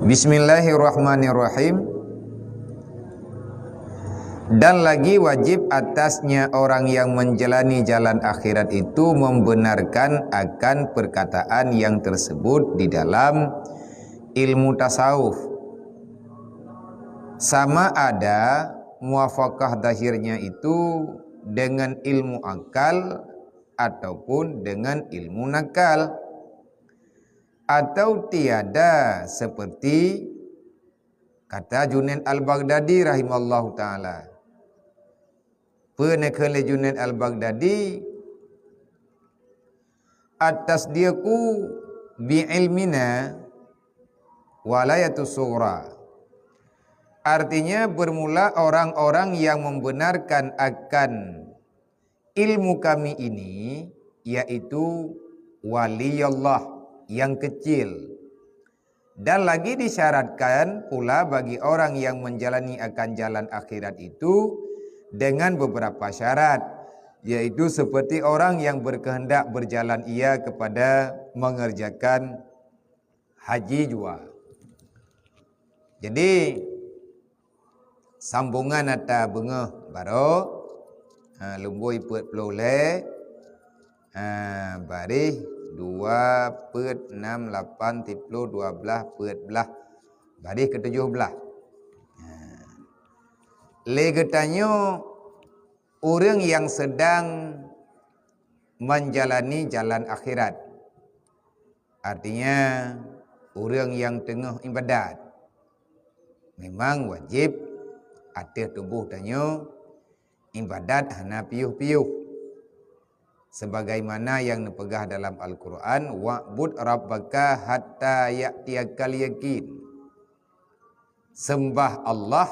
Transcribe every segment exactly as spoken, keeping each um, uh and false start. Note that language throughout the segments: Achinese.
Bismillahirrahmanirrahim. Dan lagi wajib atasnya orang yang menjalani jalan akhirat itu membenarkan akan perkataan yang tersebut di dalam ilmu tasawuf. Sama ada muwafaqah zahirnya itu dengan ilmu akal ataupun dengan ilmu nakal, atau tiada seperti kata Junaid Al-Baghdadi rahimallahu taala. Peue neukheun lé Junaid Al-Baghdadi, "At-tasdiqu bi ilmina walayatu sughra." Artinya, bermula orang-orang yang membenarkan akan ilmu kami ini, yaitu wali Allah yang kecil. Dan lagi disyaratkan pula bagi orang yang menjalani akan jalan akhirat itu dengan beberapa syarat, yaitu seperti orang yang berkehendak berjalan ia kepada mengerjakan haji jua. Jadi, sambungan ata beungoh baroe, ha, lumbôi peuet ploh lhée, ha, baréh dua peuet nam lapan siploh dua blaih peuet blaih, baréh keutujoh blaih. Ha. Lé geutanyoe ureuëng nyang seudang menjalani jalan akhirat. Artinya, ureuëng nyang teungoh iébadat, memang wajéb ateueh tuboh tanyoe iébadat hana piôh-piôh. Sebagaimana nyang neupeugah dalam Al-Qur'an, "Wa'bud rabbaka hatta ya'tiyakal yaqin." Sembah Allah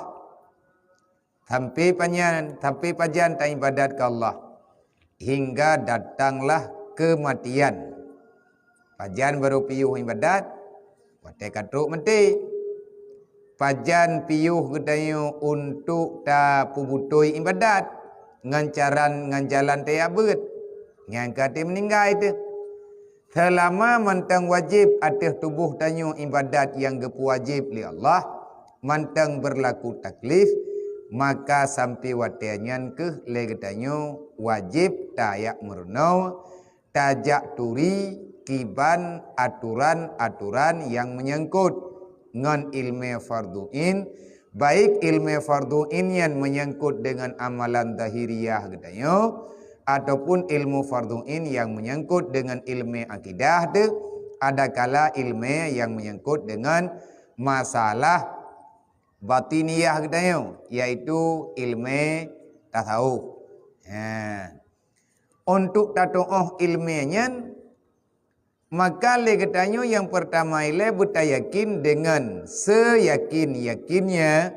sampai panyan, sampai pajan taiébadat keu Allah, hingga datanglah kematian. Pajan barô piôh iébadat? Watée ka trok maté. Pajan piôh geutanyoe untuk tapeubutôi iébadat ngon caran, ngon jalan tajak beuet? Nyan ka watée meuninggai teuh. Seulama mantong wajéb ateueh tuboh tanyoe iébadat nyang geupeuwajéb lé Allah, mantong beurlaku taklif, maka sampai watée nyan kheueh lé geutanyoe wajéb tajak meurunoe, tajak turi kiban atoran-atoran nyang meunyangkot ngon iéleumé fardhu ain, baik iéleumé fardhu ain nyan meunyangkot deungon amalan zahiriyah geutanyoe, ataupun ilmu fardhu ain nyang meunyangkot deungon iéleumé akidah teuh, adakala iéleumé nyang meunyangkot deungon masalah batiniyah geutanyoe, yaitu iéleumé tasawuf. Ha. Untuk tatuoh iéleumé nyan, maka lé geutanyoe nyang peurtama ilée beutayakin deungon seyakin-yakinnya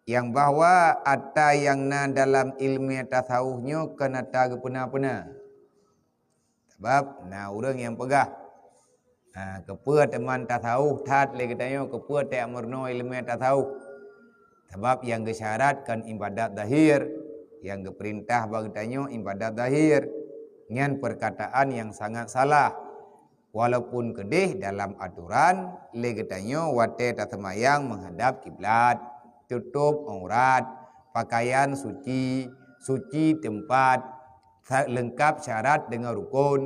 nyang bahwa ata nyang na dalam iéleumé tasawuf nyoe kon ata geupeuna-peuna. Sabab na ureuëng nyang peugah, ha, keupeue teuma tasawuf that lé geutanyoe, keupeue tajak meurunoe iéleumé tasawuf? Sabab nyang geusyarat kon iébadat zahir, nyang geupeurintah bak geutanyoe iébadat zahir. Nyan peurkataan nyang sangat salah. Walaupun keudeh dalam atoran lé geutanyoe watée taseumayang meuhadab kiblat, tutôb aurat, pakaian suci, suci teumpat, sa-, leungkab syarat deungon rukon.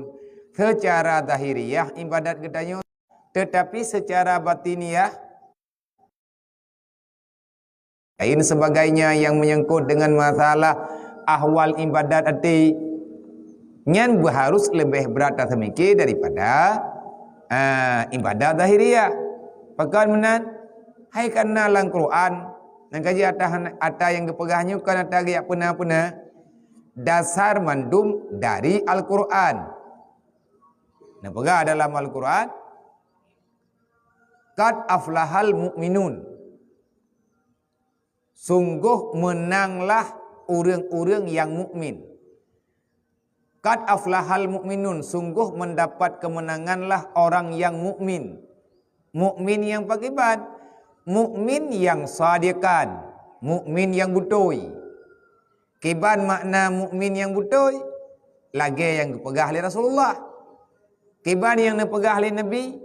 Seucara zahiriyah iébadat geutanyoe, teutapi seucara batiniyah lain sebagainya nyang meunyangkot deungon masalah ahwal iébadat até, nyan beuharus leubeh brat taseumiké daripada, ah, iébadat zahiriyah. Pakon meunan? Hai kana lam Quran, nyang ka jeuet ata, ata nyang geupeugah nyoe kon ata geujak peuna-peuna. Dasar mandum dari Al-Quran. Neupeugah dalam Al-Quran, "Qad aflahal mu'minun." Sunggoh meunanglah ureuëng-ureuëng nyang mukmin. "Qad aflahal mu'minun," sunggoh meudapat keumeunanganlah orang nyang mukmin. Mukmin nyang pakriban? Mukmin nyang sadiqan, mukmin nyang beutôi. Kiban makna mukmin nyang beutôi? Lagée nyang geupeugah lé Rasulullah. Kiban nyang neupeugah lé Nabi,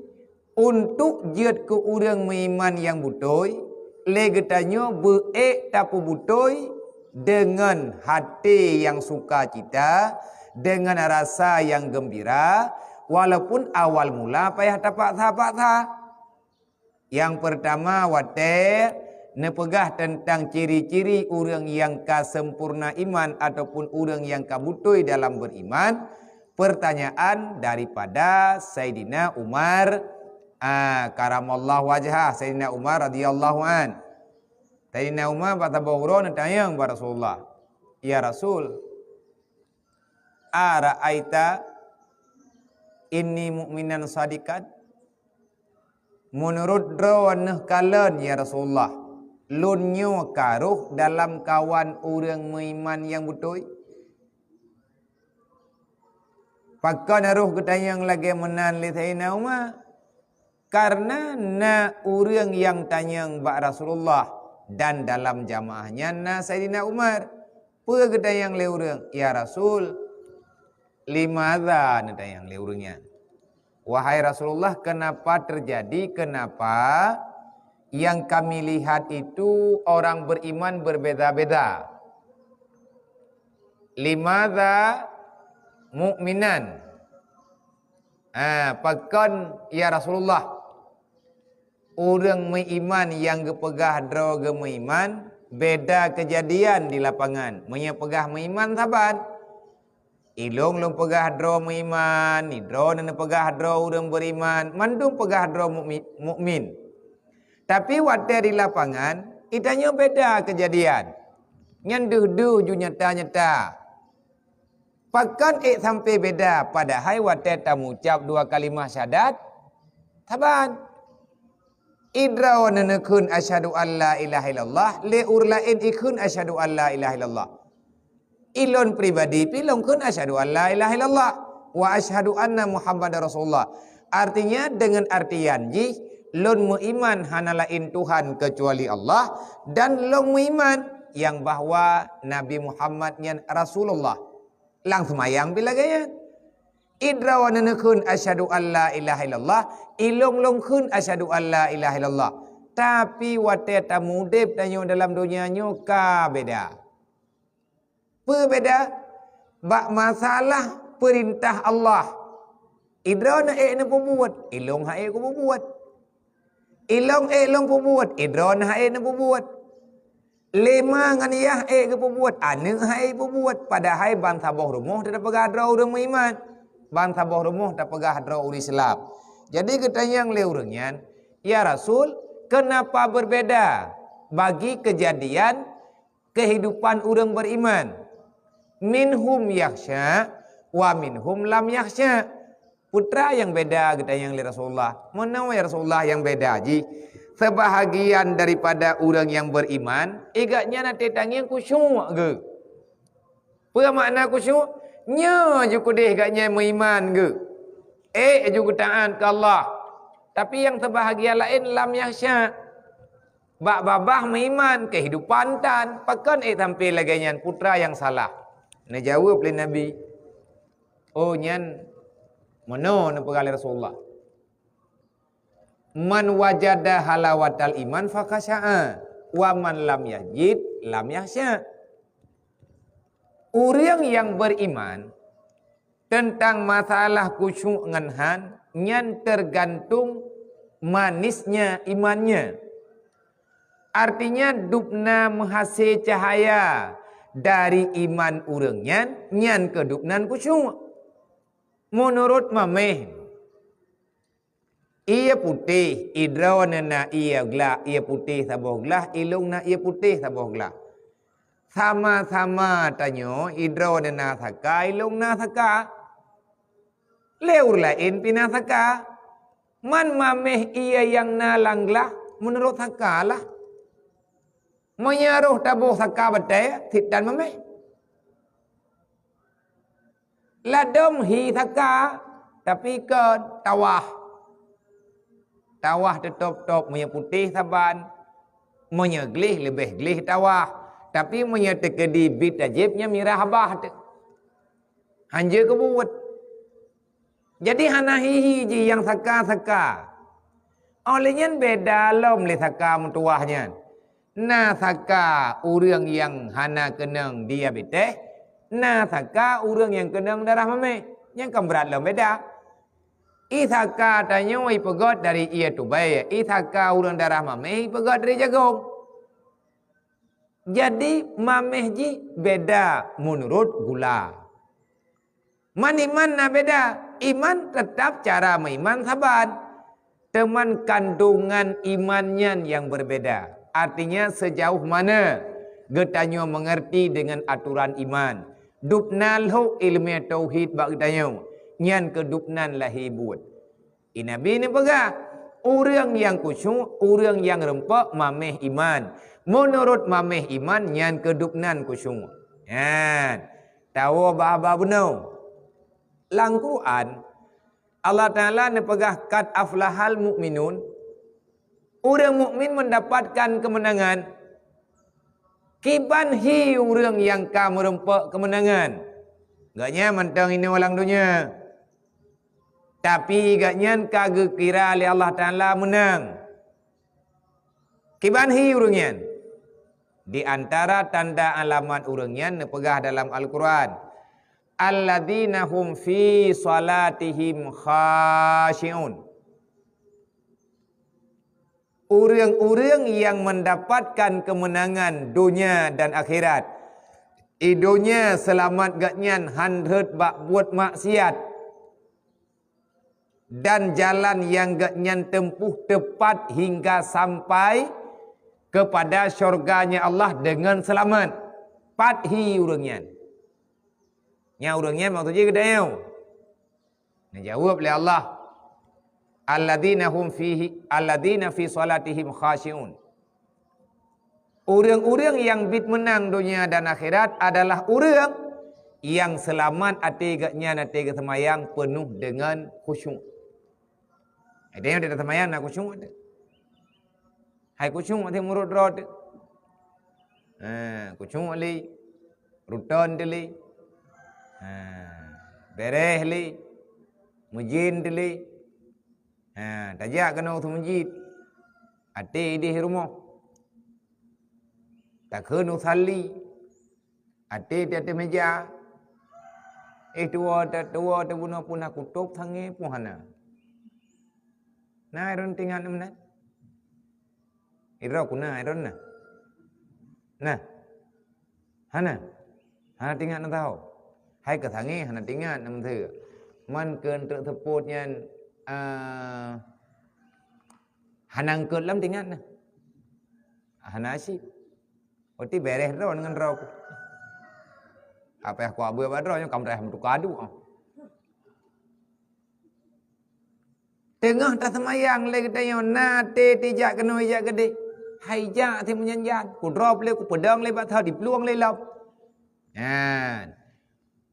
Untuk jeuet keu ureuëng meuiman nyang beutôi, lé geutanyoe beu-ék tapeubutôi deungon haté nyang sukacita, deungon rasa nyang geumbira, walaupun awal mula payah tapaksa-paksa. Nyang peurtama, watée neupeugah teuntang ciri-ciri ureuëng nyang ka sempurna iman ataupun ureuëng nyang ka beutôi dalam beriman, pertanyaan daripada Saidina Umar, ah, karamallahu wajhah, Saidina Umar radhiyallahu an. Saidina Umar bak saboh uroe neutanyong bak Rasulullah, "Ya Rasul, ara'aita inni mu'minan shadiqan?" Meunurot droeneuh kalon, ya Rasulullah, lôn nyoe ka rhoh dalam kawan ureuëng meuiman nyang beutôi? Pakon rhoh geutanyong lagée meunan lé Saidina Umar? Kareuna na ureuëng nyang tanyong bak Rasulullah, dan dalam jamaah nyan na Saidina Umar. Peue geutanyong lé ureuëng, "Ya Rasul, limadza?" neutanyong lé ureuëng nyan. "Wahai Rasulullah, kenapa terjadi, kenapa yang kami lihat itu orang beriman berbeda-beda? Limadza mu'minan?" Ah, pakon, ya Rasulullah, ureuëng meuiman nyang geupeugah droe geumeuiman, beda keujadian di lapangan. Meunyoe peugah meuiman saban, ilong lôn peugah droe meuiman, ni droeneuh neupeugah droe ureuëng beuriman, mandum peugah droe mukmi-, mukmin. Tapi watée di lapangan, geutanyoe beda keujadian. Nyan deuh-deuh ju nyata-nyata. Pakon ék sampai beda, padahai watée tameucab dua kalimah syahadat, saban. Idroeneuh neukheun asyhadu an la ilaha illallah, lé ureuëng laén ikheun asyhadu an la ilaha illallah. Ilôn pribadi pih lôn kheun asyhadu an la ilaha illallah wa asyhadu anna Muhammadar Rasulullah. Artinya, dengan artian jih, lôn meuiman hana laén Tuhan keucuali Allah, dan lôn meuiman nyang bahwa Nabi Muhammad nyan Rasulullah. Lam seumayang pih lagée nyan. Idroeneuh neukheun asyhadu an la ilaha illallah, ilong lôn kheun asyhadu an la ilaha illallah. Tapi watée tameudeb tanyoe dalam donya nyoe ka beda. Peue beda? Bak masalah peurintah Allah. Idroeneuh ék neupeubuet, ilong han ék kupeubuet. Ilong ék lôn peubuet, idroeneuh han ék neupeubuet. Lé ma ngon yah ék geupeubuet, aneuëk han ék peubuet, padahai ban saboh rumoh tapeugah droe ureuëng meuiman, ban saboh rumoh tapeugah droe ureuëng Islam. Jadi geutanyong lé ureuëng nyan, "Ya Rasul, kenapa berbeda bagi kejadian kehidupan ureuëng beriman? Minhum yakhsya wa minhum lam yakhsya." Peue nyang beda geutanyong lé Rasulullah. Meunoe ya Rasulullah nyang beda jih. Sebahagian daripada ureuëng nyang beriman, gobnyan até tangieng khusyuk geuh. Peue makna khusyuk? Nyoe ju keudeh gobnyan meuiman geuh. Ék ju geutaát keu Allah. Tapi nyang sebahagian laén lam yakhsya. Bak babah meuiman, kehidupan tan, pakon ék sampai lagée nyan, peue nyang salah? Neujaweueb lé Nabi, "Oh, nyan meunoe neupeugah lé Rasulullah, 'Man wajada halawatal iman fakasya'a, wa man lam yajid lam yahsya.'" Ureuëng nyang beriman, teuntang masalah khusyuk ngon han, nyan teugantung manisnya imannya. Artinya, dubna meuhase cahaya dari iman ureuëng nyan, nyan keuh dubnan khusyuk. Meunurot maméh, ié putéh, idroeneuh na ié glah, ié putéh saboh glah, ilong na ié putéh saboh glah. Sama-sama tanyoe, idroeneuh na saka, ilong na saka. Lé ureuëng laén pih na saka. Man maméh ié nyang na lam glah meunurot saka lah. Meunyoe roh taboh saka batée, sit tan maméh. Ladom hi saka, tapi kon tawah. Tawah teutôb-tôb, meunyoe putéh saban, meunyoe gleh leubeh gleh tawah. Tapi meunyoe teukeudi bit tajéb, nyan mirah babah teuh. Hanjeuet keubuet. Jadi hana hi-hi jih nyang saka-saka. Óh lheueh nyan beda lom lé saka meutuwah nyan. Na saka ureuëng nyang hana keunong diabetes, na saka ureuëng nyang keunong darah maméh. Nyan kan brat lom beda. Ie saka tanyoe ipeugét dari ie tubée, ie saka ureuëng darah maméh ipeugét dari jagong. Jadi, maméh jih beda meunurot gula. Man iman na beda, iman teutab cara meuiman saban, teuma kandungan iman nyan nyang beubeda. Artinya, seujauh mana geutanyoe meungeurti deungon atoran iman, dubna lhok iéleumé tauhid bak geutanyoe, nyan keuh dubnan lahé buet. Ie Nabi neupeugah, ureuëng nyang khusyuk, ureuëng nyang rumpok maméh iman. Meunurot maméh iman, nyan keuh dubnan khusyuk. Nyan, tawoe bak haba bunoe. Lam Quran, Allah Taala neupeugah, "Qad aflahal mu'minun." Ureuëng mukmin mendapatkan kemenangan. Kiban hi ureuëng nyang ka meurumpok keumeunangan. Gobnyan mantong inoe lam donya. Tapi gobnyan ka geukira lé Allah Taala meunang. Kiban hi ureuëng nyan? Di antara tanda alamat ureuëng nyan neupeugah dalam Al-Quran, "Alladzina hum fi shalatihim khashi'un." Ureuëng-ureuëng nyang mendapatkan keumeunangan donya dan akhirat. Di donya seulamat gobnyan hán rhot bak buet maksiat, dan jalan nyang gobnyan teumpuh teupat hingga sampai keupada syurga-Nya Allah deungon seulamat. Pat hi ureuëng nyan? Nyan ureuëng nyan maksud jih geutanyoe. Neujaweueb lé Allah, "Alladzina hum fihi, alladzina fi shalatihim khashi'un." Ureuëng-ureuëng nyang bit meunang donya dan akhirat adalah ureuëng nyang seulamat até gobnyan até geuseumayang peunoh deungon khusyuk. Até nyoe até geuseumayang na khusyuk até. Hai khusyuk até meunurot droe teuh. Ha, khusyuk lé, ruton teuh lé. Ha, beres lé, meujén teuh lé. Ha, tajak keunoe u meuseujid. Até idéh rumoh. Takheun u sali. Até di ateueh meja. Eh, tuwoe ta-, tuwoe tabunoe pun na kutôb sangé pun hana. Na iron tingat meunan? Idroe ku na iron na? Nah. Hana? Hana tingat na tahu? Hai keu sangé hana tingat na meuteue. Man keu treuk seupôt nyan, ah, hana eungkôt lom tingat na. Hana asyik. Berarti beres droe ngon droe ku. Apa nyang ku abui bak droe nyoe ka meuteumé meutuka adu, ah. Teungoh taseumayang lé geutanyoe, na até tijak keunoe ijak keudéh. Hai jak si meunyan-nyan, kudrob lé, kupeudong lé bak saho, diplueng lé lom. Nyan.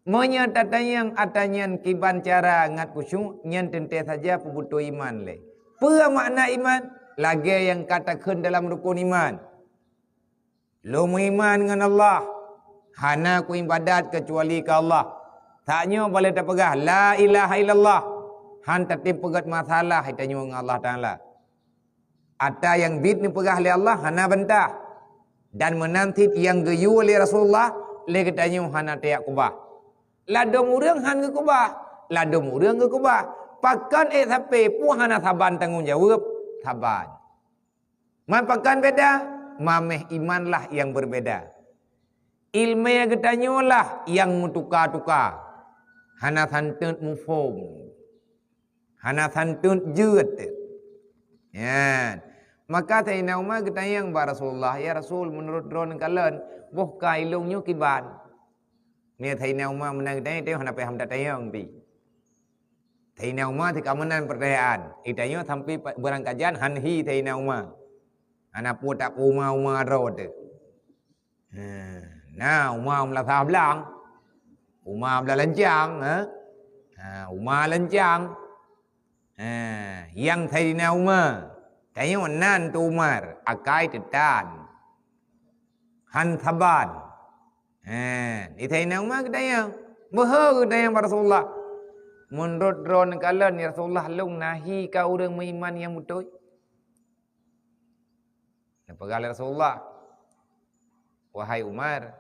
Meunyoe tatanyong atra nyan kiban cara ngat khusyuk, nyan teuntée saja peubeutôi iman lé. Peue makna iman? Lagée nyang ka takheun dalam rukon iman. Lôn meuiman ngon Allah, hana kuibadat keucuali keu Allah. Tanyoe balée tapeugah, "La ilaha illallah," hán tatem peugét masalah tanyoe ngon Allah Taala. Atra nyang bit neupeugah lé Allah hana bantah, dan meunan cit nyang geuyue lé Rasulullah lé geutanyoe hana tajak keubah. Ladôm ureuëng hán geukeubah, ladôm ureuëng geukeubah. Pakon ék sapeue pih hana saban tanggong jaweueb? Saban. Man pakon beda? Maméh iman lah nyang beubeda. Iéleumé geutanyoe lah nyang meutuka-tuka. Hana santôt muphom. Hana santôt jeuet. Nyan. Maka Saidina Umar geutanyong bak Rasulullah, "Ya Rasul, meunurot droeneuh kalon, boh ka ilôn nyoe kiban?" Nyan Saidina Umar meunan geutanyong, tanyoe hana payah meutatanyong pih. Saidina Umar teuka meunan peurtanyaan. Geutanyoe sampoe pa-, beurangkajan hán hi Saidina Umar. Hana peue tapeue uma-uma droe teuh. Ha, na uma meulasah blang. Uma blang lancang, ha? Ha, uma lancang. Ha, nyang Saidina Umar. Tanyoe nan teu Umar, akai teutan. Hán saban. Ha, di Saidina Umar geutanyong. Beuhe geutanyong bak Rasulullah. Meunurot droeneuh kalon, ya Rasulullah, lôn na hi ka ureuëng meuiman nyang beutôi? Neupeugah lé Rasulullah, "Wahai Umar,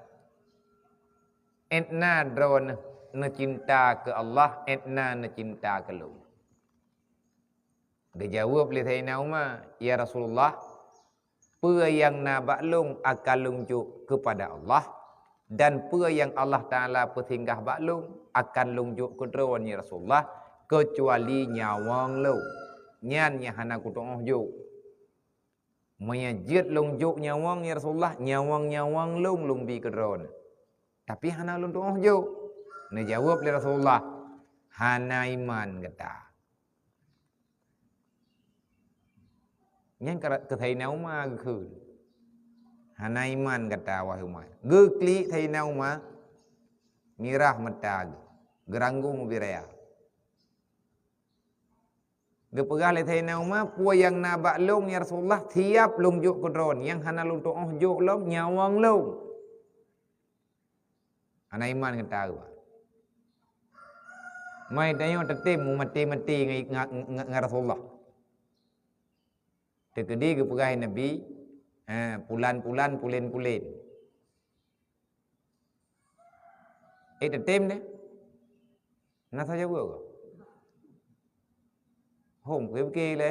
'et na droeneuh neucinta keu Allah, 'et na neucinta keu lôn?" Geujaweueb lé Saidina Umar, "Ya Rasulullah, peue nyang na bak lôn akan lôn jok keupada Allah, dan peue nyang Allah Taala peusinggah bak lôn akan lôn jok keu droeneuh, ya Rasulullah, keucuali nyawöng lôn. Nyan nyang hana kutu'oh jok. Meunyoe jeuet lôn jok nyawöng, ya Rasulullah, nyawöng-nyawöng lôn, lôn bi keu droeneuh. Tapi hana lôn tu'oh jok." Neujaweueb lé Rasulullah, "Hana iman gata." Nyan keu Saidina Umar geukheun. "Hana iman gata, wahai Umar." Geuklik Saidina Umar, mirah mata geuh, geuranggong ubit raya. Geupeugah lé Saidina Umar, "Peue nyang na bak lôn, ya Rasulullah, siap lôn jok keu droeneuh, nyang hana lôn tu'oh jok lom nyawöng lôn." Hana iman gata, Umar. Mai tanyoe tatem meumaté-maté ngon, ngon, ngon, ngon Rasulullah. Teukeudi geupeugah Nabi, eh, "Pulan-pulan, pulen-pulen." Eh, tatem deh. Na saja buat kau. Hom, pikir-pikir lé.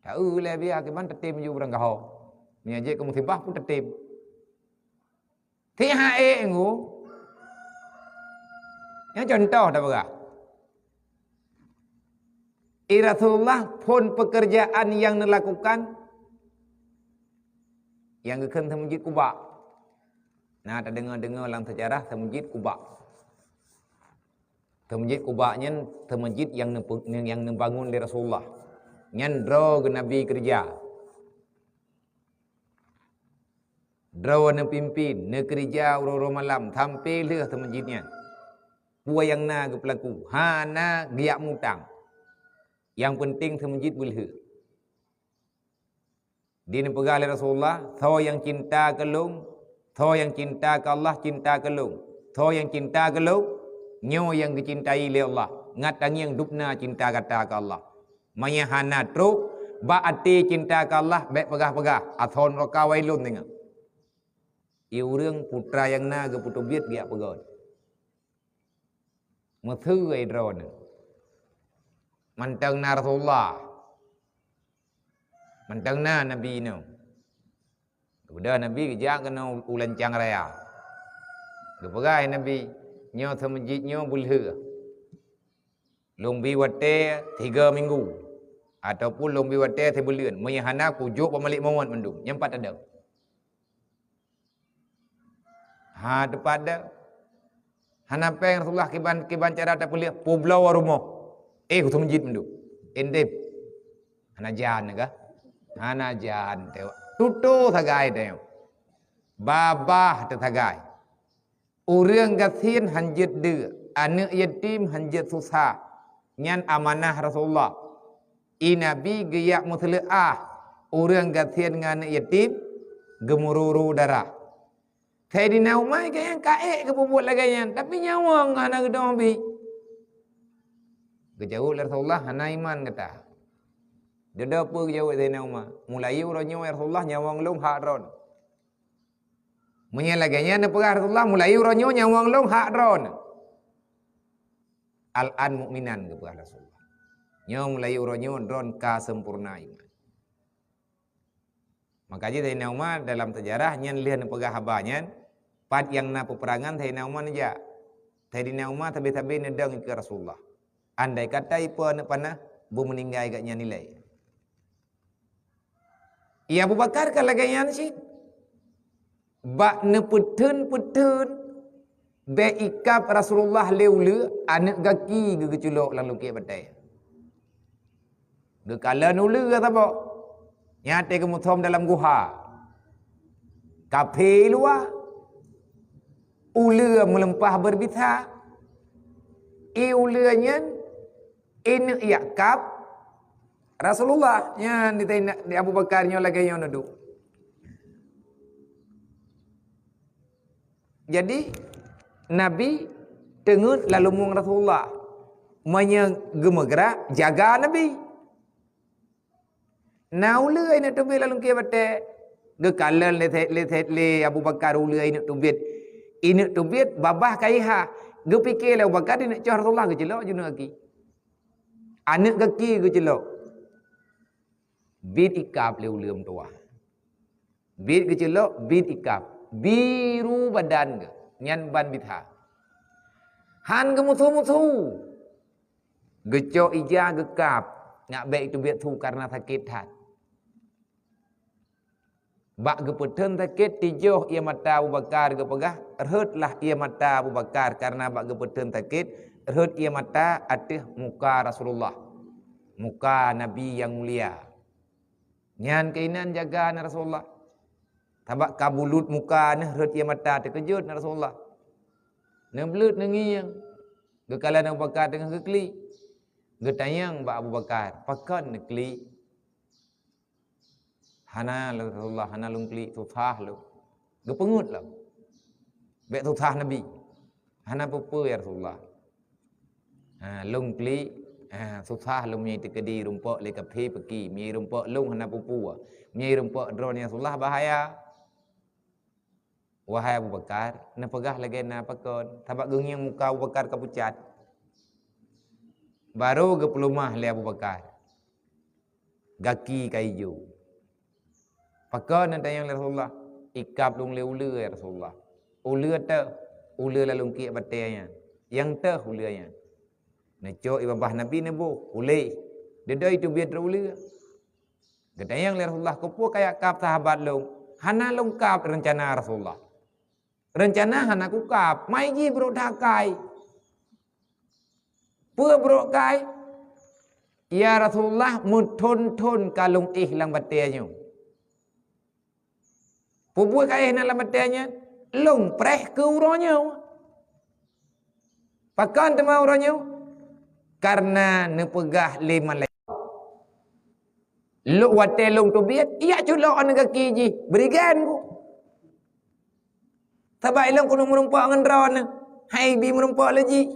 Tak eu lé biar kiban tatem ju barang gaho. Ni aja kamu sibah pun tatem. Ti ha ék ngu. Nyan contoh dah peugah. Eh, Rasulullah phon pekerjaan nyang neulakukan nyang geukheun Seumeujid Quba. Na tadeungoe-deungoe lam seujarah Seumeujid Quba. Seumeujid Quba nyan seumeujid nyang neupe-, nyang neubangun lé Rasulullah. Nyan droe geunabi keureuja. Droe neupimpin, neukeureuja uroe-uroe malam sampai lheueh seumeujid nyan. Peue nyang na geupeulaku, hana geujak mutang. Nyang peunteng seumeujid beulheueh. Di neupeugah lé Rasulullah, "Soe nyang cinta keu lôn, soe nyang cinta keu Allah, cinta keu lôn. Soe nyang cinta keu lôn, nyoe nyang geucintai lé Allah. Ngat tangieng dubna cinta gata keu Allah. Meunyoe hana trok bak até cinta keu Allah, bék peugah-peugah, 'Asoe nuraka wae lôn teungoh.'" Ié ureuëng putra nyang na geupeuteubiet geujak peugöt. Meuseue droeneuh. Mantong na Rasulullah. Mantong na Nabi nyoe. Geubeudôh Nabi geujak keunoe u lancang raya. Geupeugah lé Nabi, "Nyoe seumeujid nyoe beulheueh. Lôn bi watée tiga minggu, ataupun lôn bi watée sibuleuen. Meunyoe hana, kujok bak malék mawöt mandum." Nyan pat adoe. Ha, teupat dah. Hana péng Rasulullah kiban, kiban cara tapeuleueh, peubloe rumoh. Eh, keu seumeujid mandum. Indem. Hana jan kah? Hana jan teuh. Tutoe sagai teuh. Babah teuh sagai. Ureuëng gasien hanjeuet deuk, aneuëk yatim hanjeuet susah. Nyan amanah Rasulullah. I Nabi geujak meuseuleuah ureuëng gasien ngon aneuëk yatim geumururu darah. Saidina Umar ka nyang ka ék geupeubuet lagée nyan, tapi nyawöng hana geudong bi. Geujaweueb lé Rasulullah, "Hana iman gata." Dudoe peue geujaweueb Saidina Umar, "Mulai uroe nyoe, ya Rasulullah, nyawöng lôn hak droeneuh." Meunyoe lagée nyan neupeugah Rasulullah, "Mulai uroe nyoe nyawöng lôn hak droeneuh." "Al-an mu'minan," geupeugah Rasulullah. "Nyoe mulai uroe nyoe droeneuh ka sempurna iman." Maka jih Saidina Umar dalam seujarah nyan lheueh neupeugah haba nyan, pat nyang na peupeurangan Saidina Umar neujak. Saidina Umar sabe-sabe neudong keu Rasulullah. Andai kata ipe aneuëk panah, beumeuninggai gobnyan ilée. Iya Abu Bakar ka lagée nyan cit. Bak neupeutheun-peutheun bék ikab Rasulullah lé uleue, aneuëk gaki geugeuculok lam lungkiek batée. Geukalon uleue saboh. Nyan watée geumeusom dalam guha. Kaphé luwa. Uleue meuleumpah beubisa. I uleue nyan ineuk jak kab Rasulullah nyan di, di Abu Bakar nyoe lagée nyoe neuduek. Jadi, Nabi teungeut lam lumueng Rasulullah. Meunyoe geumeugrak, jaga Nabi. Na uleue ineuk teubiet lam lungkiek batée. Geukalon lé, lé, lé Abu Bakar uleue ineuk teubiet. Ineuk teubiet babah kaiha. Geupike lé Abu Bakar ineuk cöh Rasulullah geuceulok jinoe gaki. Aneuk gaki geuceulok. Biet ikab lé uleue meutuwah. Biet geuceulok, biet ikab. Biru badan geuh. Nyan ban biet ha. Han geumeusu-musu. Geucok ija geukab, nyak bék teubiet su kareuna sakét that. Bak geupeutheun sakét, tijoh ié mata Abu Bakar geupeugah, rhöt lah ié mata Abu Bakar, kareuna bak geupeutheun sakét, rhöt ié mata ateueh muka Rasulullah, muka Nabi nyang mulia. Nyan keuinan jaga na Rasulullah. Sabab ka bulut muka neuh rhöt ié mata, teukeujot na Rasulullah. Neubleuet neungieng. Geukalon Abu Bakar teungoh geuklik. Geutanyong bak Abu Bakar, "Pakon neuklik?" "Hana, Rasulullah, hana lôn klik, susah lôn." Geupeungeut lom. Bék susah Nabi. "Hana peue-peue, ya Rasulullah. Ha, lôn klik, ha, susah lôn meunyoe teukeudi rumpok lé kafé peuki. Meunyoe rumpok lôn hana peue-peue. Meunyoe rumpok droeneuh ya Rasulullah bahaya." "Wahai Abu Bakar, neupeugah lagée na pakon?" Sabab geungieng muka Abu Bakar ka pucat. Barô geupeuleumah lé Abu Bakar. Gaki ka ijo. "Pakon neutanyong lé Rasulullah?" "Ikab lôn lé uleue, ya Rasulullah." "Uleue teuh?" "Uleue lam lungkiek batée nyan." "Nyang teuh uleue nyan?" Neucok ié babah Nabi neuboh, puléh. Deudoi teubiet rot uleue. Geutanyong lé Rasulullah, "Keupeue kajak kab sahabat lôn?" "Hana lôn kab reuncana Rasulullah. Reuncana hana kukab, mai jih brok that kai." "Peue brok kai?" "Ya Rasulullah, meuthon-thon ka lôn éh lam batée nyoe." "Peue buet ka éh na lam batée nyan?" "Lôn preh keu uroe nyoe." "Pakon teuma uroe nyoe?" "Kareuna neupeugah lé malaikat, lôn watée lôn teubiet, ijak culok aneuk gaki jih, bri gen ku. Sabab ilôn keuneuk meurumpok ngon droeneuh, han ibi meurumpok lé jih."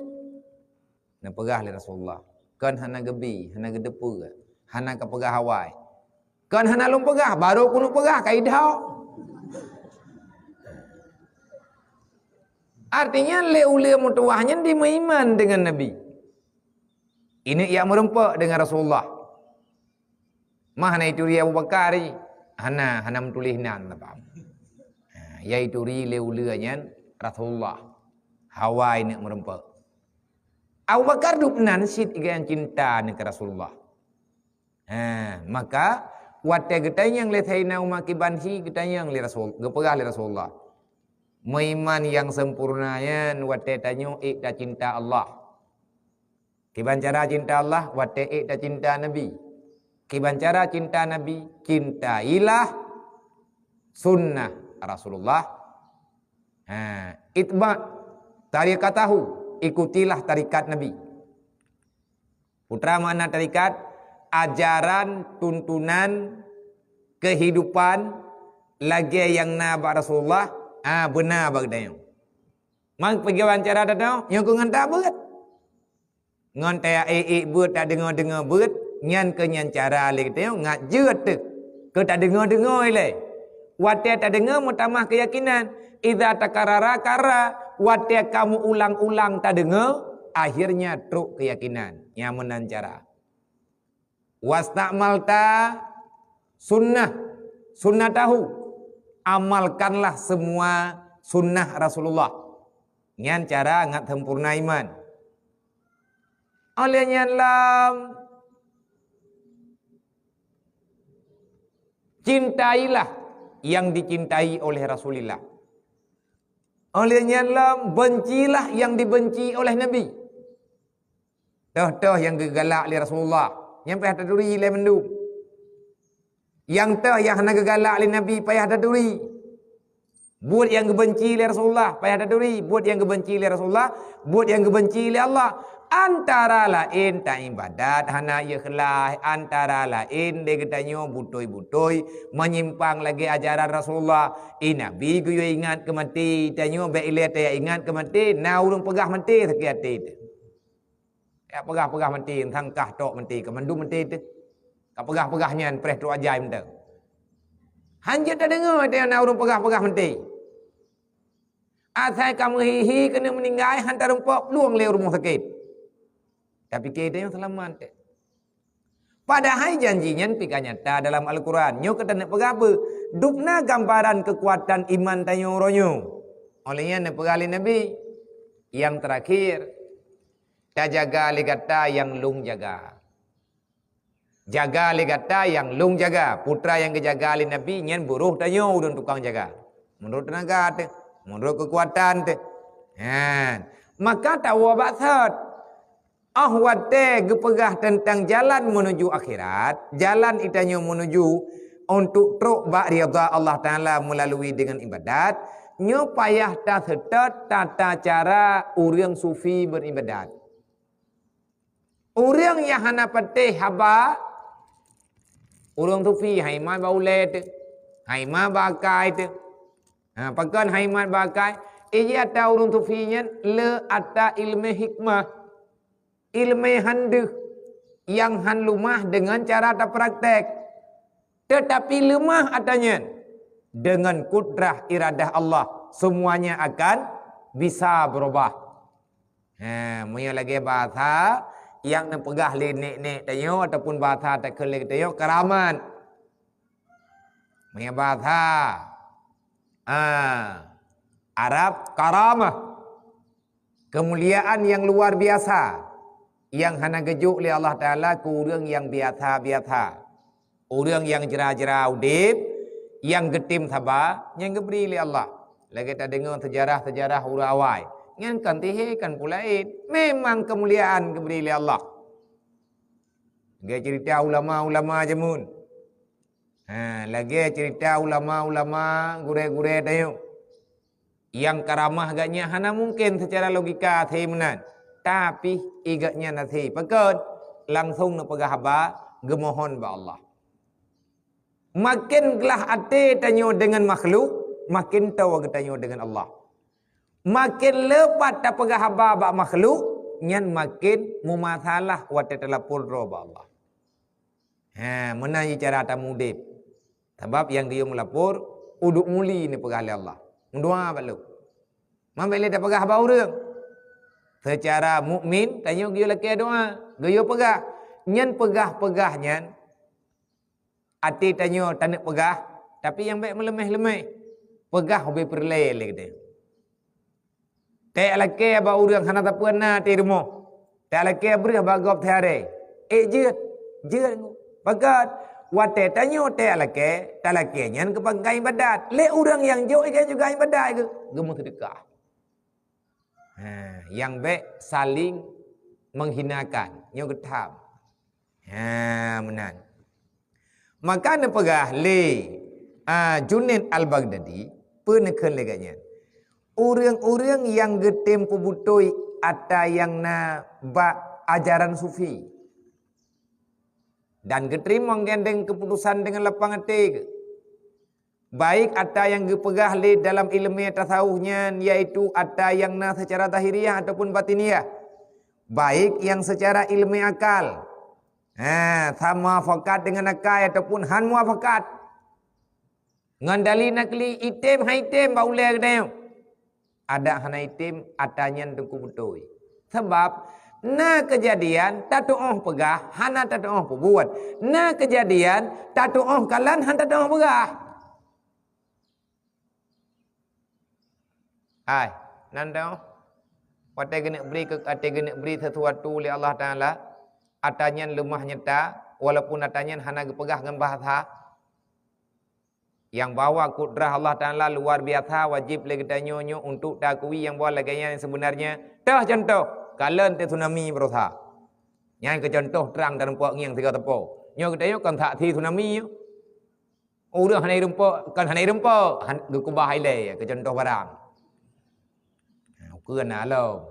Neupeugah lé Rasulullah, "Kon hana geubi, hana geuteupeue, hana kapeugah awai. Kon hana lôn peugah, barô keuneuk peugah ka idhok." Artinya, lé uleue meutuwah nyan dimeuiman deungon Nabi. Ineuk ijak meurumpok deungon Rasulullah. Mah hana ituri Abu Bakar jih? Hana, hana meutuléh nan, paham? Ha, ya ituri lé uleue nyan Rasulullah. Hawa ineuk meurumpok. Abu Bakar dup nan cit geucinta ngon Rasulullah. Ha, maka watée geutanyong lé Saidina Umar kiban hi, geutanyong lé Rasul, geupeugah lé Rasulullah, "Meuiman nyang sempurna nyan watée tanyoe ék tacinta Allah. Kiban cara cinta Allah, watée ék tacinta Nabi. Kiban cara cinta Nabi, cintailah sunnah Rasulullah." Ha, itba tariqatahu, ikutilah tarikat Nabi. Peue makna tarikat? Ajaran, tuntunan, keuhidupan lagée nyang na bak Rasulullah, ah, beuna bak geutanyoe. Mang peugah cara teuh, nyoe keuh ngon tabeuet. Ngon taya ék-ék beuet, tadeungoe-deungoe beuet, nyan keuh nyan cara lé geutanyoe ngat jeuet teuh keu tadeungoe-deungoe ilée. Watée tadeungoe meutamah keuyakinan, idza takarrara karrara, watée ka meuulang-ulang tadeungoe, akhirnya trok keuyakinan. Nyan meunan cara. Wasta'malta sunnah, sunnatahu, amalkanlah semua sunnah Rasulullah. Nyan cara ngat sempurna iman. Óh lheueh nyan lom, cintailah yang dicintai oleh Rasulillah. Óh lheueh nyan lom, bencilah yang dibenci oleh Nabi. Toh-toh nyang geugalak lé Rasulullah, nyan payah taturi lé mandum. Nyang toh nyang hana geugalak lé Nabi payah taturi. Buet nyang geubenci lé Rasulullah payah taturi, buet nyang geubenci lé Rasulullah, buet nyang geubenci lé Allah. Antara laén taibadat hana ikhlas, antara laén lé geutanyoe beutôi-beutôi meunyimpang lagée ajaran Rasulullah. I Nabi geuyue ingat keu maté, tanyoe bék ilée taya ingat keu maté, na ureuëng peugah maté sakét até teuh. Ya peugah-peugah maté, sangkah tok maté, keu mandum maté teuh. Peugah-peugah nyan preh trok ajai mantong. Hanjeuet tadeungoe teuh na ureuëng peugah-peugah meuti. Asai ka meuhi-hi keuneuk meuninggai, han tarumpok plueng lé rumoh sakét. Tapi keu tanyoe seulamat teuh. Padahai janji nyan pih ka nyata dalam Al-Quran. Nyoe ka taneuk peugah beu, dubna gambaran keukuatan iman tanyoe uroe nyoe. Óh lheueh nyan neupeugah lé Nabi, "Nyang teurakhir, tajaga lé gata nyang lôn jaga." Jaga lé gata nyang lôn jaga. Putra nyang geujaga lé Nabi nyan buroh tanyoe ureuëng tukang jaga. Meunurot teunaga teuh, meunurot keukuatan teuh. Nyan. Maka tawoe bak sot. Óh watée geupeugah teuntang jalan meunuju akhirat, jalan itanyoe meunuju untuk trok bak ridha Allah Taala meulalui deungon ibadat, nyoe payah taseutôt tata cara ureuëng sufi beuribadat. Ureuëng nyang hana patéh haba, ureuëng sufi hai mat bak ulée teuh, hai mat bak akai teuh. Ha, pakon hai mat bak akai? Iji ata ureuëng sufi nyan le ata iéleumé hikmah, iéleumé handeuh nyang han leumah deungon cara tapraktek. Teutapi leumah ata nyan, deungon kudrah iradah Allah, seumuanya akan bisa beurubah. Ha, meunyoe lagée bahasa nyang neupeugah lé nek-nek tanyoe ataupun bahasa takheun lé geutanyoe karamat. Meunyoe bahasa, ha, Arab karamah. Keumuliaan nyang luar biasa nyang hana geujok lé Allah Taala keu ureuëng nyang biasa-biasa. Ureuëng nyang jra-jra udeb, nyang geutem saba, nyan geubri lé Allah. Lagée tadeungoe seujarah-seujarah ureuëng awai, nyan kon sihé, kon peue laén. Memang keumuliaan geubri lé Allah. Lagée ceurita ulama-ulama jameun. Ha, lagée ceurita ulama-ulama, gurée-gurée tanyoe. Nyang karamah geuhnyan hana mungken seucara logika asai meunan, tapi i geuhnyan asai. Pakon? Langsong neupeugah haba, geumohon bak Allah. Maken glah até tanyoe deungon makhluk, maken toe geutanyoe deungon Allah. Maken leupat tapeugah haba bak makhluk, nyan maken meumasalah watée talapor droe bak Allah. Ha, meunan jih cara tameudeb. Sabab nyang geuyue meulapor, udeb muli neupeugah lé Allah. Meudoa bak lôn. Man bék lé tapeugah bak ureuëng. Seucara mukmin, tanyoe geuyue lakée doa, geuyue peugah. Nyan peugah-peugah nyan, até tanyoe taneuk peugah, tapi nyang bék meuleumeh-leumeh. Peugah ubé peureulée lé geutanyoe. Talakée bak ureuëng hana sapeue na di rumoh. Talakée breueh bak gob siharée. Ék jeuet, jeuet. Pakon? Watée tanyoe talakée, talakée nyan keu pangkai ibadat. Lé ureuëng nyang jok ikeu juga ibadat keu geumeuseudeukah. Ha, nyang bék saling menghinakan. Nyoe geutham. Ha, meunan. Maka neupeugah lé, a, Junaid Al-Baghdadi, peue neukheun lé geuhnyan? Ureuëng-ureuëng nyang geutem peubeutôi ata nyang na bak ajaran sufi dan geuteurimong geuh deungon keuputosan deungon lapang até geuh. Baik ata nyang geupeugah lé dalam iéleumé tasawuf nyan, yaitu ata nyang na seucara zahiriah ataupun batiniah, baik nyang seucara iéleumé akal, ha, sama muafakat deungon akai ataupun han muafakat. Ngon dalil nakli, item han item bak ulée geutanyoe. Adak hana item, ata nyan teungku beutôi. Sabab, na keujadian tatuoh peugah, hana tatuoh peubuet. Na keujadian tatuoh kalon, hana tatuoh peugah. Hai, nan teuoh. Watée geuneuk bri keu, watée geuneuk bri sesuatu lé Allah Taala, ata nyan leumah nyata, walaupun ata nyan hana geupeugah ngon bahasa. Nyang bahwa kudrah Allah Taala luar biasa wajéb lé geutanyoe nyoe untuk taakui nyang bahwa lagée nyan seubeunarnya. Teuh contoh, kalon teuh tsunami barosa. Nyan keu contoh trang dan puak ngieng sigoe teupeu. Nyoe geutanyoe kon saksi tsunami nyoe. Ureuëng hana ireumpok, kon hana ireumpok, han, geukubah ilée keu contoh barang. Ha, ukeue na lom.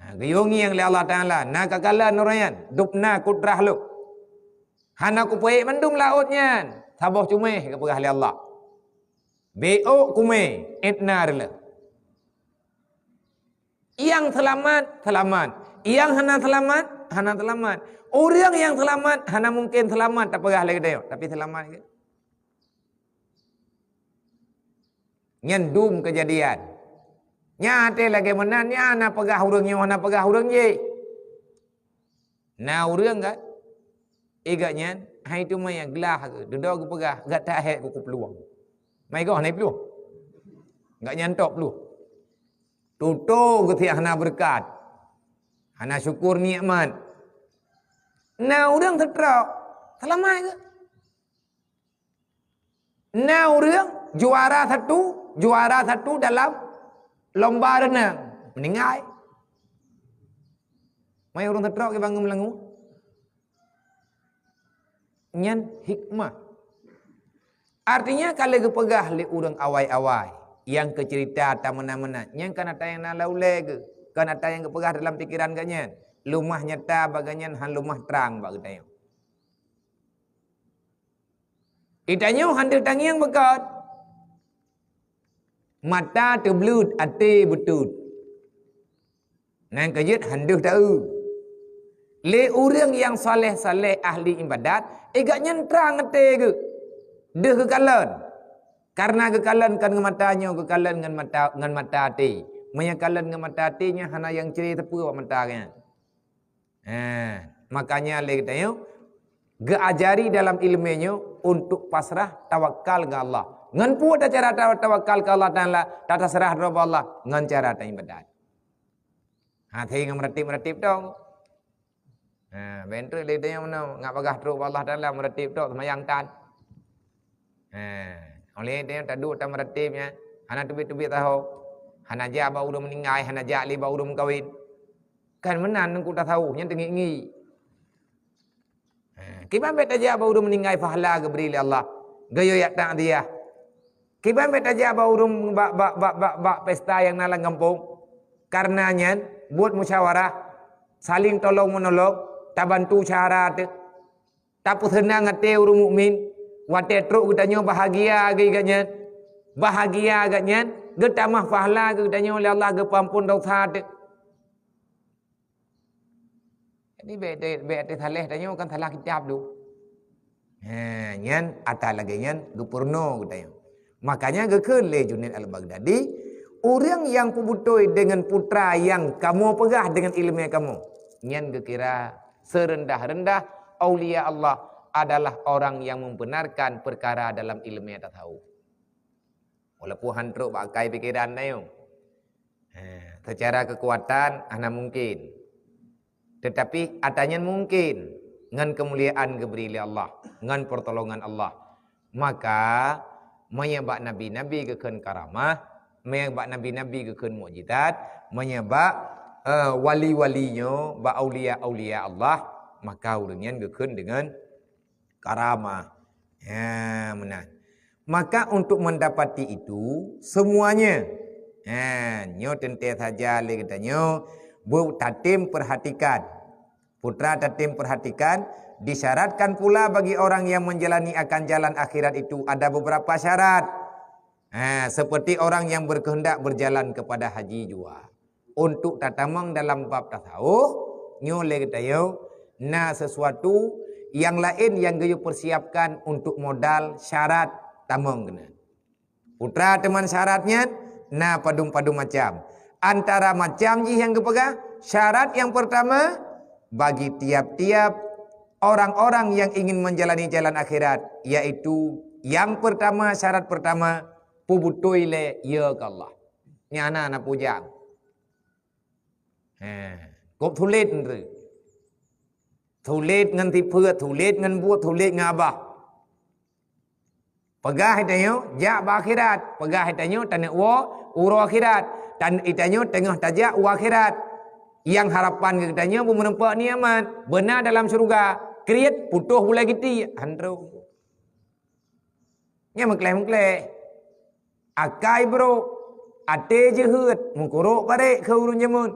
Ha, geuyue ngieng lé Allah Taala, na ka kalon uroe nyan, dubna kudrah lôn. Hana kupeuék mandum laôt nyan, saboh cuméh geupeugah lé Allah. Bék ôk kumé, étna reuloh. Nyang seulamat, seulamat. Nyang hana seulamat, hana seulamat. Ureuëng nyang seulamat hana mungken seulamat tapeugah lé geutanyoe, tapi seulamat geuh. Nyan dum keujadian. Nyan até lagée meunan, nyan hana peugah ureuëng nyoe, hana peugah ureuëng jéh. Na ureuëng kan, igat nyan, hai teuma nyang glah geuh, dudoe geupeugah, gata hék keu peulueng. Mai goh na peulueng. Gak nyan tok peulueng. Tutoe geuh hana beureukat. Hana syukur nikmat. Na ureuëng seutrok, seulamat geuh. Na ureuëng juara satu, juara satu dalam lomba renang, meuninggai. Mai ureuëng seutrok geubangun meulangô. Nyan hikmah. Artinya, ka lheueh geupeugah lé ureuëng awai-awai nyang keu ceurita tameunan-meunan, nyan kan ata nyang na lam ulée geuh, kan ata nyang geupeugah dalam pikeran geuh nyan. Leumah nyata bak geuh nyan han leumah trang bak geutanyoe. Geutanyoe han deuh tangieng beukot. Mata teubleuet, até beutot. Nyan keuh jeuet han deuh taeu. Lé ureuëng nyang saleh-saleh ahli ibadat, igat nyan trang até geuh. Deuh geukalon. Karena geukalon kon ngon mata nyoe, geukalon ngon mata, ngon mata até. Meunyoe kalon ngon mata até nyan hana nyang cre teupeu bak mata nyan. Ha, makanya lé geutanyoe geuajari dalam ileumé nyoe untuk pasrah tawakal keu Allah. Ngon peue cara ta-, tawakal keu Allah Taala, tatasrah droe bak Allah ngon cara taibadat. Ha, thai ngon meuratéb-meuratéb tong. Ha, ben treuk lé tanyoe meunoe, ngat bagah trok bak Allah Taala meuratéb tok seumayang tan. Ha, oleh tanyoe taduek tameuratéb nyan, hana teubiet-teubiet taho. Hana jak bak ureuëng meuninggai, hana jak lé bak ureuëng meukawen. Kan meunan teungku tasawuf nyan teungiek-ngiek. Ha, kiban bék tajak bak ureuëng meuninggai pahala geubri lé Allah, geuyue jak takziah. Kiban bék tajak bak ureuëng bak, bak, bak, bak, bak pesta nyang na lam gampông. Kareuna nyan, buet musyawarah, saling tolong meunolong, tabantu syedara teuh. Tapeuseunang até ureuëng mukmin, watée trok geutanyoe bahagia geuh geuhnyan. Bahagia geuhnyan, geutamah pahala geutanyoe lé Allah geupeuamphon desya teuh. Jadi, bék, bék, bék até saléh tanyoe kan salah kitab tu. Ha, nyan ata lagée nyan geupeurunoe geutanyoe. Makanya geukheun lé Junaid Al-Baghdadi, ureuëng nyang peubeutôi deungon putra nyang kamoe peugah deungon ileumé kamoe, nyan geukira seureundah-reundah aulia Allah adalah orang yang membenarkan perkara dalam ileumé tasawuf. Walaupun han trok bak akai pikeran tanyoe. Ha, secara kekuatan hana mungkin. Tetapi ata nyan mungkin ngon keumuliaan geubri lé Allah, ngon pertolongan Allah. Maka, meunyoe bak nabi-nabi geukheun karamah, meunyoe bak nabi-nabi geukheun mukjizat, meunyoe bak, eh, wali-wali nyoe, bak aulia-aulia Allah, maka ureuëng nyan geukheun deungon karamah. Ha, meunan. Maka untuk mendapati itu semuanya, ha, nyoe teuntée saja lé geutanyoe beu tatem perhatikan. Putra tatem perhatikan, disyaratkan pula bagi orang yang menjalani akan jalan akhirat itu ada beberapa syarat. Ha, seperti orang yang berkehendak berjalan kepada haji jua. Untuk tatamong dalam bab tasawuf, nyoe lé geutanyoe na sesuatu nyang laén nyang geuyue persiapkan untuk modal syarat tamong keunan. Putra teuma syarat nyan na padum-padum macam. Antara macam jih nyang geupeugah, syarat nyang pertama, bagi tiap-tiap orang-orang yang ingin menjalani jalan akhirat, yaitu yang pertama, syarat pertama, peubeutôi lé ya keu Allah. Nyan na, na pujang. He, kok sulet nyan. Sulet ngon sifeuet, sulet ngon buet, sulet ngon babah. Peugah geutanyoe jak bak akhirat, peugah geutanyoe taneuk woe uroe akhirat, dan geutanyoe teungoh tajak u akhirat. Nyang harapan geutanyoe beumeurumpok nikmat, beuna dalam syeuruga, kriet putôh bulai geuti, han trok. Nyan meukleh-meukleh. Akai brok, até jeuhet, meukurok barek keu ureuëng jameun.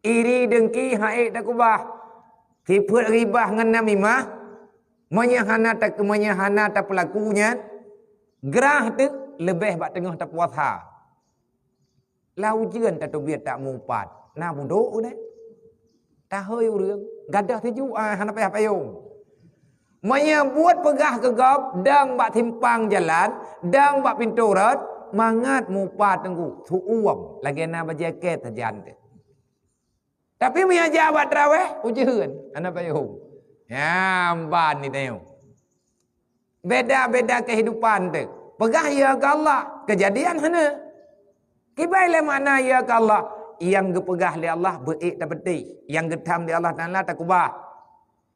Iri deungki han ék takeubah. Sifeuet ghibah ngon namimah, meunyoe hana ta-, meunyoe hana tapeulaku nyan, grah teuk leubeh bak teungoh tapuasa. Lam ujeuen tateubiet tak meuupat, na budok udeb. Tahôi ureuëng, gadoh tiju, ah, hana payah payong. Meunyoe buet peugah keu gob, dang bak simpang jalan, dang bak pintoe rot, mangat mupat teungku, su'uem, lagée na bajée két sajan teuh. Tapi meunyoe jak bak teurawéh, ujeuen, hana payong. Nyan ban ni tayong. Beda-beda kehidupan teuh. Peugah ya keu Allah, keujadian hana. Kiban lé makna ya keu Allah, nyang geupeugah lé Allah beuék tapeuteh, nyang geutham lé Allah Taala takubah.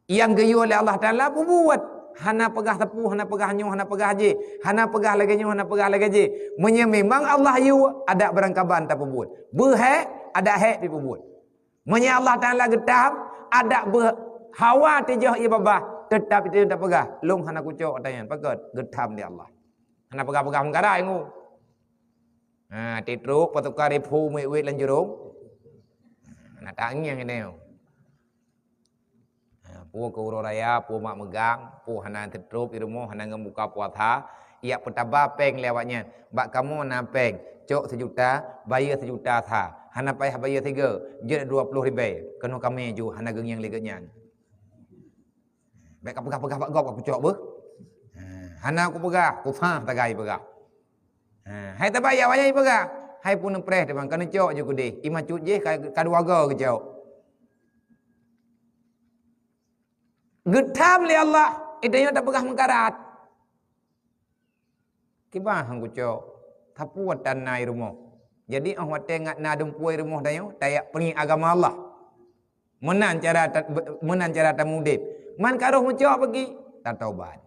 Nyang geuyue lé Allah Taala peubuet. Hana peugah sapeue, hana peugah nyoe, hana peugah jih, hana peugah lagée nyoe, hana peugah lagée jih. Meunyoe memang Allah yue, adak beurangkaban tapeubuet. Beuhék, adak hék pih peubuet. Meunyoe Allah Taala geutham, adak beuhawa teujoh ié babah, teutap itu tapeugah, "Lôn hana kucok ata nyan, pakon geutham lé Allah." Hana peugah-peugah meungkara ngu. Ha, titrok peutukar ié phu miet-wiet lam jurông. Hana tangieng inong. Ha, peue keu uroe raya, peue mak meugang, peue hana teutrop di rumoh, hana ngon buka puasa, yak peutaba péng lé awaknyan. Bak kamoe na péng, cok seujuta, bayeue seujuta sa. Hana payah bayeue sigoe, jeuet dua ploh ribée. Keunoe kamé ju hana geungieng lé geuhnyan. Bék ka peugah-peugah bak gob, ka kucok beuh. Ha, hana kupeugah, kusah tagai peugah. Ha, hai taba yak wayai peugah. Hai pun neupreh teuma, ka neucok ju keudeh. Ié macut jih ka, ka dua goe geucok. Geutham lé Allah, i tanyoe tapeugah meukarat. Kiban han kucok, sapeue tan na i rumoh. Jadi, óh watée ngat na dumpeue i rumoh tanyoe, tayak peungieng agama Allah. Meunan cara ta-, meunan cara tamudeb. Man ka roh meucok bagi, tatobat.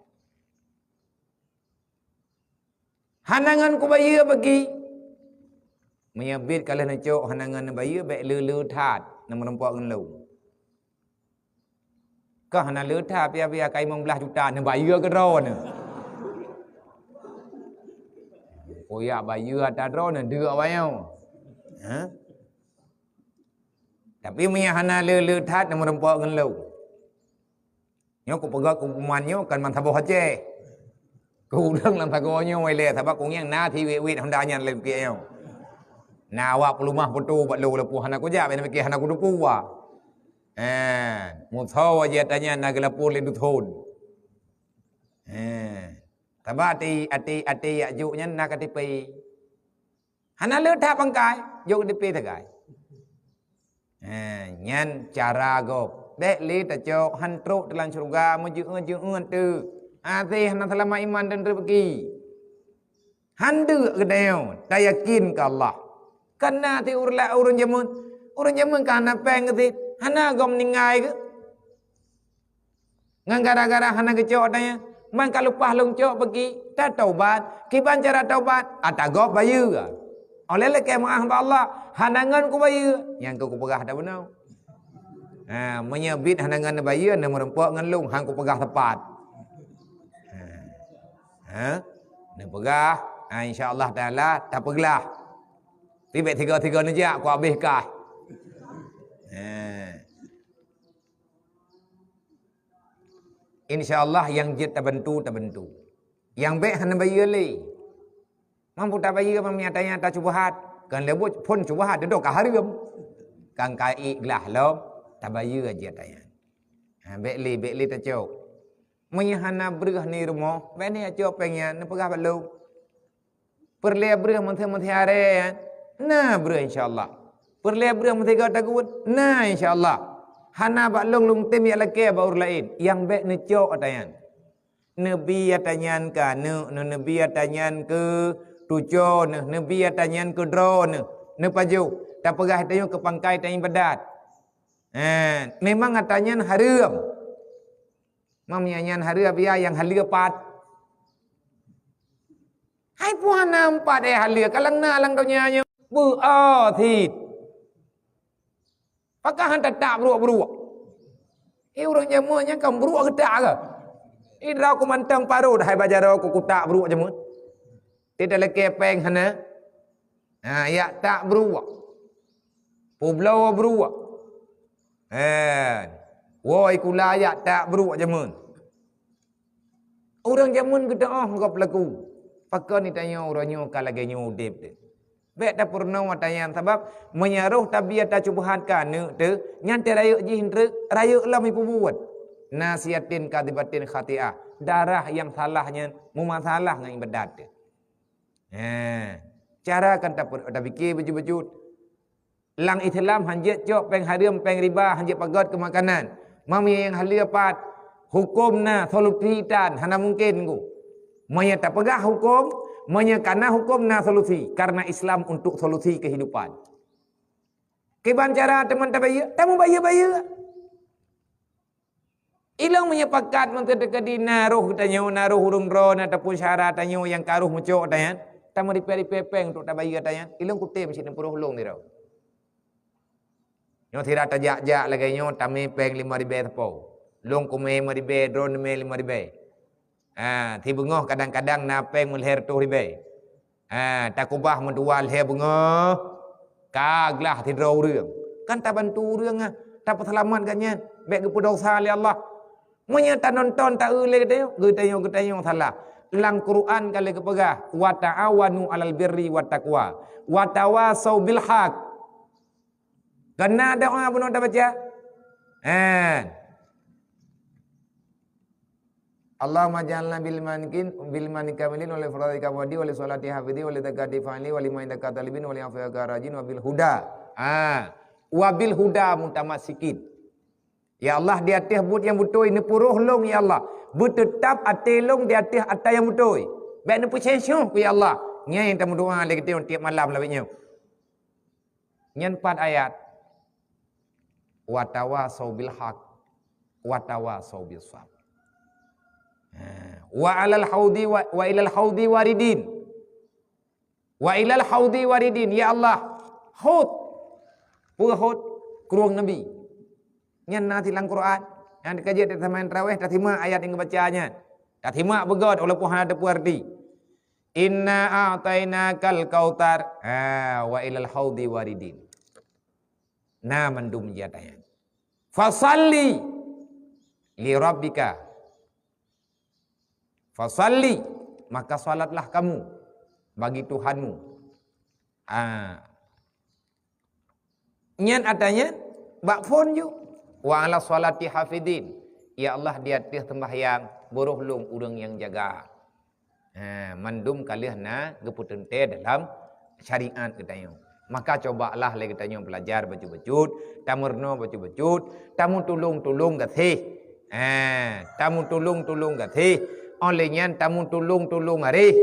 Hana ngon kubayeue bagi. Meunyoe biet ka lheueh neucok hana ngon neubayeue, bék le-le that, neumeurumpok ngon lôn. Ka hana le that, pia-pia ka limong blaih juta, neubayeue keu droeneuh. Kuyak bayeue ata droeneuh, deuk awaknyoe. Ha? Tapi meunyoe hana le-le that, neumeurumpok ngon lôn. Nyoe kupeugah keu kuman nyoe kan ban saboh Aceh. Keu ureuëng lam sagoe nyoe ilée, sabab kunyang na si wét-wét honda nyan lé pikiek nyoe. Na awak peulumah peutu bak lôn leupah hana kujak, bak na pikiek hana kuteupeu wa. Eh, musoe jih ata nyan na geulapor lé duthon. Eh, sabab até, até, até yak jok nyan na ka tipée. Hana le that pangkai, jok dipée sagai. Eh, nyan cara gob. Bék lé tacok han trok teulam syeuruga meujeuet-jeuet teuh. Até hana seulamat iman dan rezeki. Han deuk geutanyoe tayakin keu Allah. Kana ti urla ureuëng jameun, ureuëng jameun ka hana péng geusit, hana gob meuninggai geuh. Ngon gara-gara hana geucok ata nyan, man ka leupah lôn cok peuki, tataubat, kiban cara taubat, ata gob bayeue. Oleh lakée meuáh bak Allah, hana ngon kubayeue, nyang keu kupeugah ata bunoe. Ha, meunyoe biet hana ngon neubayeue, neumeurumpok ngon lôn, han kupeugah teupat. Ha. Ha? Neupeugah, ha, insya Allah Taala tapeuglah. Tibet tiga-tiga neujak, ku habéh kah. Ha. Insya Allah nyang jeuet tabantu, tabantu. Nyang bék hana bayeue lé. Mampu tabayeue meunyoe ata nyan ata syubhat. Kan lé buet phon syubhat, dudoe ka hareuem. Kan ka ék glah lom, tabayeue jih ata nyan. Ha, bék lé, bék lé tacok. Meunyoe hana breueh ni rumoh, bék ni acok péng nyan, neupeugah bak lôn. Peureulée breueh meuntée-meuntée aré nyan, na breueh insya Allah. Peureulée breueh meuntée gata geuweuet, na insya Allah. Hana bak lôn, lôn tem jak lakée bak ureuëng laén, nyang bék neucok ata nyan. Neubi ata nyan keu aneuk neuh, neubi ata nyan keu tuco neuh, neubi ata nyan keu droe neuh, neupajoh. Tapeugah tanyoe keu pangkai tanyoe ibadat. Eh, memang ata nyan hareuem. Meunyoe nyan hareuem, biaya nyang haleue pat. Hai puih hana pat, eh, haleue, ka lheueh na lam donya nyoe. Beu-o cit. Pakon han tatak bruek-bruek. Eh, ureuëng jameun nyan kan bruek geutak kah? Eh, droe ku mantong parot hai bak jaroe ku kutak bruek jameun. Teutalakée péng hana. Ha, jak tak bruek. Peubloe bruek. Eh, woi kula jak tak bruek jameun. Ureuëng jameun geuteuôh gob lagu. Pakon ni tanyoe uroe nyoe ka lagée nyoe udeb teuh. Bék tapeurunoe ata nyan, sabab meunyoe roh tabi ata syubhat keu aneuk teuh, nyan teuh rayeuk jih treuk, rayeuk lom jipeubuet. Nasiyatin kadhibatin khati'ah, darah nyang salah nyan meumasalah ngon ibadat teuh. He, cara kan tapeu-, tapike bacut-bacut. Lam Islam hanjeuet cok péng hareuem, péng riba, hanjeuet pagot keu makanan. Meunyoe nyang haleue pat, huköm na solusi tan, hana mungken ku. Meunyoe tapeugah huköm, meunyoe kana huköm na solusi, karena Islam untuk solusi kehidupan. Kiban cara teuma tabayeue, tamubayeue-bayeue. Ilong meunyoe pakat meunteuk teukeudi na roh geutanyoe, na roh ureuëng droe, na ataupun syedara tanyoe nyang ka roh meucok ata nyan, tameuripée-ripée péng untuk tabayeue ata nyan, ilong kutem sineuk peuroh lông sidroe. Nyoe sira tajak-jak lagée nyoe tamé péng limong ribée sapo. Lông kumé limong ribée, droeneuh mé limong ribée. Ha, sibeungoh kadang-kadang na péng meulhée reutôh ribée. Ha, takubah meudua lhée beungoh, ka glah sidroe ureuëng. Kan tabantu ureuëng, ah, tapeuseulamat gobnyan, bék geupeudosa lé Allah. Meunyoe tanonton ta-eu lé geutanyoe, geutanyoe, geutanyoe salah. Lam Quran ka lheueh geupeugah, "Wa ta'awanu 'alal birri wat taqwa, wa tawasau bil haq." Kana doa bunoe tabaca? Hen. Allahumma ja'alna bil manikin, bil manikamilin, wal ifradhi kabadi, wal sholati hafidhi, wal zakati fa'ili, wal lima indaka talibin, wal afwa karajin, wa bil huda. Ha. Wa bil huda mutamasikin. Ya Allah, di ateueh buet nyang beutôi neupeuroh lông, ya Allah. Beuteutap até lông di ateueh ata nyang beutôi. Bék neupeusensoh ku, ya Allah. Nyan nyang tameudoa lé geutanyoe tiep malam lawét nyoe. Nyan pat ayat. Wa tawasau bil haq, wa tawasau bis sabr. Ha. Wa alal haudi wa, wa ilal haudi waridin. Wa ilal haudi waridin. Ya Allah, haud. Peue haud? Krueng Nabi. Nyan na silang Quran. Nyang dikeujeuet di samain tarawih, tasimak ayat nyang geubaca nyan. Tasimak beugöt, walaupun hana teupeu arti. "Inna a'tainakal kautsar." Ha, "Wa ilal haudi waridin." Na mandum jih ata nyan. "Fasalli li rabbika." "Fasalli," maka salatlah kamu bagi Tuhanmu. Ha. Nyan ata nyan bak phon ju. "Wa ala sholati hafidin." Ya Allah, di ateueh seumbahyang, beuroh lông ureuëng nyang jaga. Ha, mandum ka lheueh na geupeuteuntée dalam syariat geutanyoe. Maka cobalah lé geutanyoe beulajar bacut-bacut, tameurunoe bacut-bacut, tameutulông-tulông gaséh. Ha, tameutulông-tulông gaséh, óh lheueh nyan tameutulông-tulông aréh.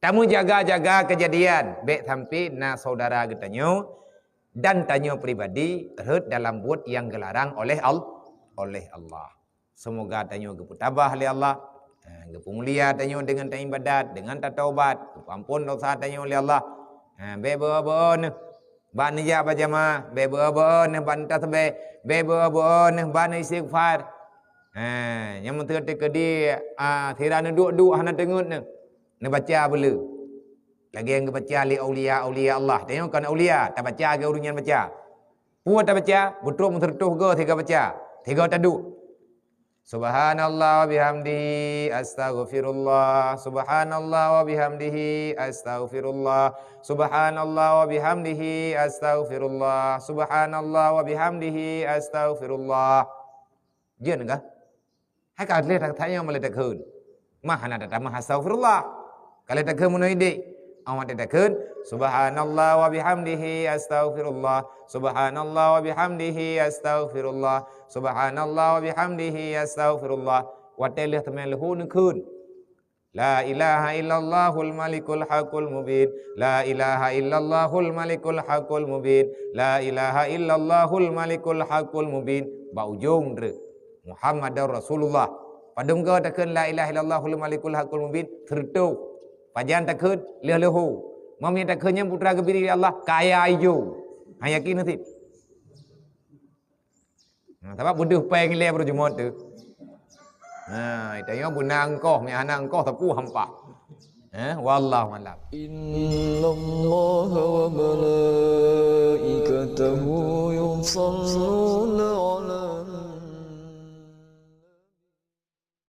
Tameujaga-jaga keujadian, bék sampai na syedara geutanyoe dan tanyoe pribadi rhot dalam buet nyang geularang oleh Al-, oleh Allah. Seumoga tanyoe geupeutabah lé Allah, ha, geupeumulia tanyoe deungon taibadat, deungon tataubat, geupeuamphon desya tanyoe lé Allah. Ha, bék beu-beu neuh. Ban neujak bak jamaah, bék beu-beu neuh, ban tasbih, bék beu-beu neuh, ban istighfar. Ha, nyang meuteuka teukeudi, ah, sira neuduek-duek hana teungeut neuh, neubaca beuleu. Lagée nyang geubaca lé aulia-aulia Allah. Tanyoe kon aulia, tabaca lagée ureuëng nyan baca. Peue tabaca? Beutrok meuseureutoh goe sigoe baca, sigoe taduek. Subhanallah wa bihamdihi, astaghfirullah. Subhanallah wa bihamdihi, astaghfirullah. Subhanallah wa bihamdihi, astaghfirullah. Subhanallah wa bihamdihi, astaghfirullah. Jeuet kah? Hai ka lheueh that nyoe malaikat takheun. Mah hana tatamah astaghfirullah. Ka lheueh takheun meunoe idéh. Awak takheun, "Subhanallah wa bihamdihi astaghfirullah. Subhanallah wa bihamdihi astaghfirullah. Subhanallah wa bihamdihi astaghfirullah." Watée lheueh teumé leuhô neukheun, "La ilaha illallahul malikul haqqul mubin. La ilaha illallahul malikul haqqul mubin. La ilaha illallahul malikul haqqul mubin." Bak ujong treuk, "Muhammadar Rasulullah." Padum goe takheun, "La ilaha illallahul malikul haqqul mubin," seureutoh. Pajan takheun, lheueh leuhô. Meunyoe takheun nyan putra geubri lé Allah, kaya ijo. Ha, yakin cit. Nah, sabab beudôh péng ilée baru jumôt teuh. Nah, tanyoe beuna engkoh, meuhana engkoh sapeue hampah. Eh, wallahu a'lam. Innallaha wa malaikatahu yusalluna